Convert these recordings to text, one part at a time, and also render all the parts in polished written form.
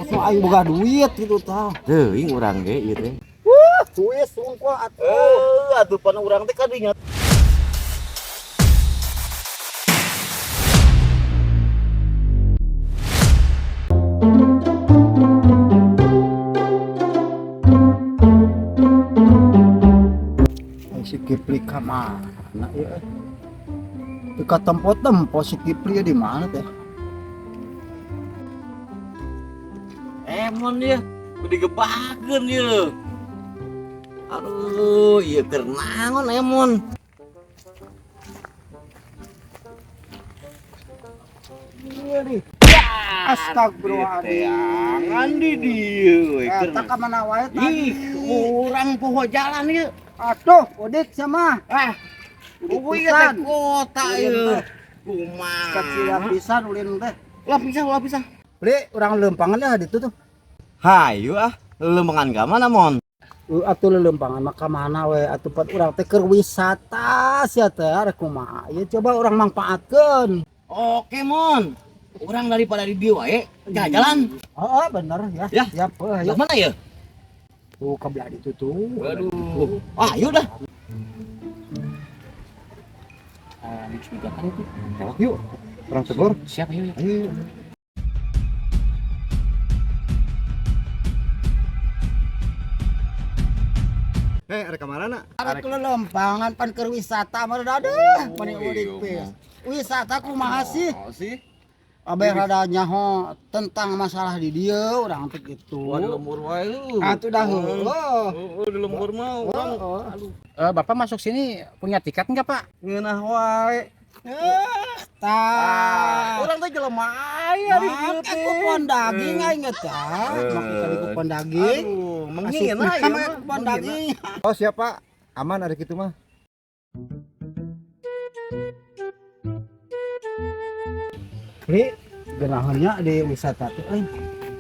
Atuh aing boga duit gitu tah. Teuing urang ge ieu teh. Duit sungkul atuh. Atuh pan urang teh kadinya. Si Kipli ka mana ieu? Teu katempo-tempo si Kipli di mana teh? Emon dia, udah digebakeun ieu. Aduh, ieu keur naon Emon? Iya nih. Astagfirullahaladzim. Teangan di dieu we keur. Eta ka mana wae tadi? Ih, urang poho jalan ieu. Aduh, udik sama. Ah, Udik ieu teh pisan. kota Ulin ieu. teh. Kumaha? Kecil pisan ulin teh. Ulah pisah, ulah pisah. Beli urang lempangan ya ditu tuh. Hayu ah, lembangan ka mana mon? Atuh lelempangan mah ka mana we atuh pan urang teh keur wisata sia teh arek kumaha. Ieu coba urang mangpaatkeun. Oke mon, urang daripada di dieu wae, jalan-jalan. Heeh, bener ya. Ya. Siap, heuh, Lah ayo. mana ya? Tuh ka belah ditu tuh. Aduh. Ah, ayo dah. Mencurigakan itu. Yuk, orang tegur. Siap, ayo. Ayo. Eh, ada kamarana? Arek lelempangan pan keur wisata mah aduh, meni udik pis. Wisata kumaha sih? Oh, sih. Abeh rada nyaho tentang masalah di dieu urang teh gitu. Wah, di lembur wae lu. Atuh dah heueuh. Oh, di lembur mah urang. Bapak masuk sini punya tiket nggak, Pak? Ngeunah wae. Tah. Urang teh jelema aya di dieu Make teh. kupon daging aing teh. Make tadi kupon daging. Aduh, menghina Asup ieu make mah. kupon daging. Oh, siapa? Aman ada gitu mah. Li, genahannya di wisata teh euy.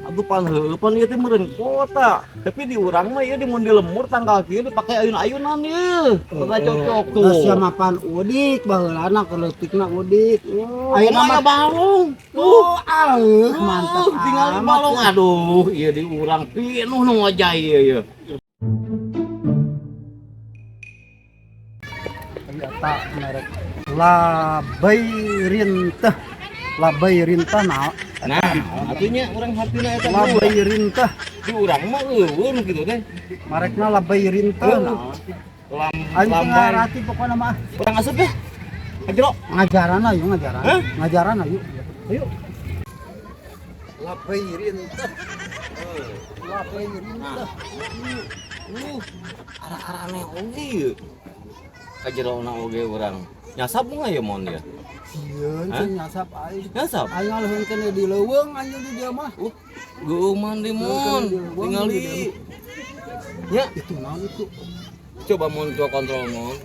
Aduh pan heueuh pan ieu teh meureun kota. Tapi di urang mah ieu di mun di lembur tanggal kieu dipake ayun-ayunan ieu. Teu cocok tuh. Lah sia mapan udik baheulana keur leutikna udik. Ayeuna Ayeuna mah mah balong. tuh aleuh mantap. Tinggal di amat balong. ya. Aduh, ieu di urang pinuh nu ngojay ieu ieu. Ternyata merek Labayrinteh. Labayrinteh naon? Nah, atunya urang hatina eta Labayrinteh. di urang mah eueuh nu kitu teh. Marekna Labayrinteh naon? Lam Aing teu lambai. ngarati pokona mah. Urang asup ya. Kajero. Ngajaran ayo ngajaran. Hah? Ngajaran ayo. Ayo. Labayrinteh. Labayrinteh. Arah-arah oge ieu. Kajerona oge urang. Nyasap mah ya mon ya. Sieun Hah? sih nyasap aing. Nyasap. Aing ngaleunkeun di leuweung anjing di dieu mah. Geuman di mon. Tingali. Ya, Itu naon itu? coba mon coba kontrol mon.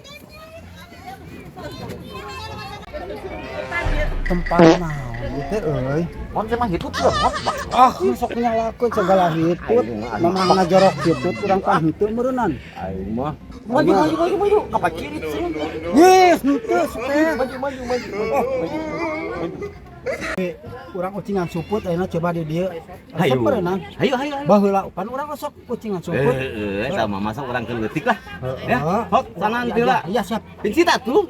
Tempat naon ieu teh euy? Mon teh mah hitut lah mon. Ah, sok nyalakeun segala hitut. Memang ngajorok hitut urang kan henteu meureunnan. Aing mah. Maju maju maju maju. Apa kiri sih? Yes, henteu teh. Maju maju maju. Oh, maju. Urang ucingan suput ayeuna coba di dieu. Hayu. Resep meureunnan. Hayu hayu hayu. Baheula pan urang sok ucingan suput. Eh, sama masa orang keleutik lah. Ya, Heeh. hot sana nanti lah. Iya, siap. Pincita tuh.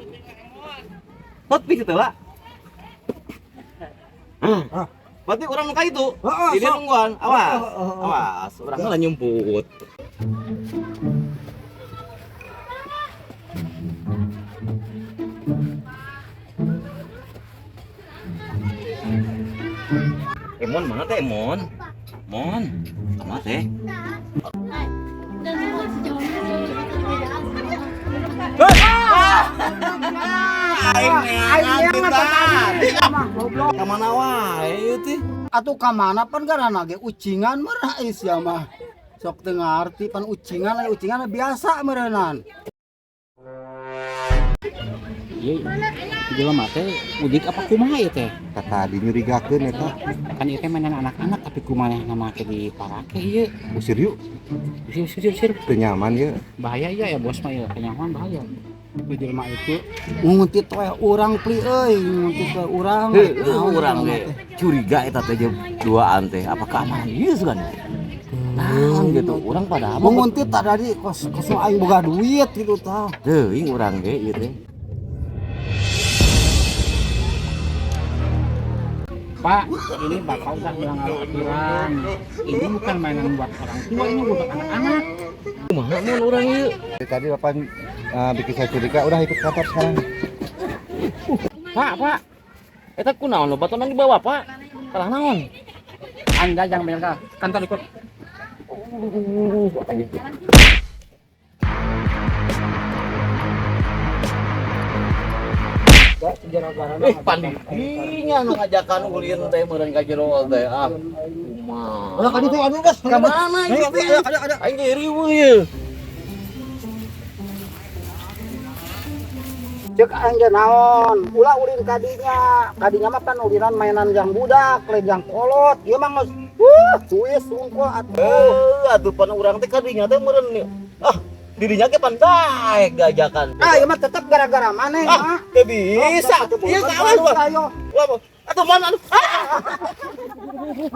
Hot pincita lah. Ah. Berarti orang muka itu. Heeh, Jadi sok. nungguan. Awas. Heeh, heeh, heeh. Awas, orang lah nyumput. Emon mana teh Emon? Mon, mana teh? Aing Aing neangan tadi. tadi. Mah goblok. Ka mana wae ieu teh? Atuh ka mana pan garana ge ucingan meureun sia mah. Sok teu ngarti pan ucingan aya ucingan biasa meureunnan. Iya, jelema teh udik apa kumaha ieu teh? Kata tadi nyurigakeun eta. Kan ieu teh mainan anak-anak tapi kumaha nama teh diparake ieu. Usir yuk, Usir, usir, usir. teu nyaman ye. Bahaya iya ya bos mah ieu, kenyaman bahaya. Itu jelema itu nguntit we urang pli euy, nguntit we urang. Heuh, urang ge curiga eta teh jeung duaan teh apa keamanan ieu sugan. Naon gitu, urang padahal mah Menguntit tak dari kos kos aing boga duit gitu tah. teuing urang ge ieu teh. Pak, ini bapak udah melanggar aturan. Ini bukan mainan buat orang tua, ini buat anak-anak. Kumaha mun urang ieu? Dari tadi Bapak bikin saya curiga, udah ikut kantor sekarang. Pak, Pak. Eta kunaon lo batonan dibawa, Pak? Kalah naon? Anda jangan banyak salah. Kantor ikut. Eh, pandidinya nu ngajakan ulin teh meureun ka jero teh. Ah, kumaha. Ulah ka ditu anu geus. Ka mana ieu teh? Aing ge riweuh ieu. Cek aing ge naon? Ulah ulin kadinya. Kadinya mah pan ulinan mainan jang budak, lain jang kolot. Ieu mah geus cuis wungkul atuh. Eh, atuh pan urang teh kadinya teh meureun ah, dirinya ge pan daek diajakan. Ah, ieu mah tetep gara-gara maneh Ah, mah. teu bisa. Ieu kawan. Ayo. Wah, atuh mana aduh. Ah!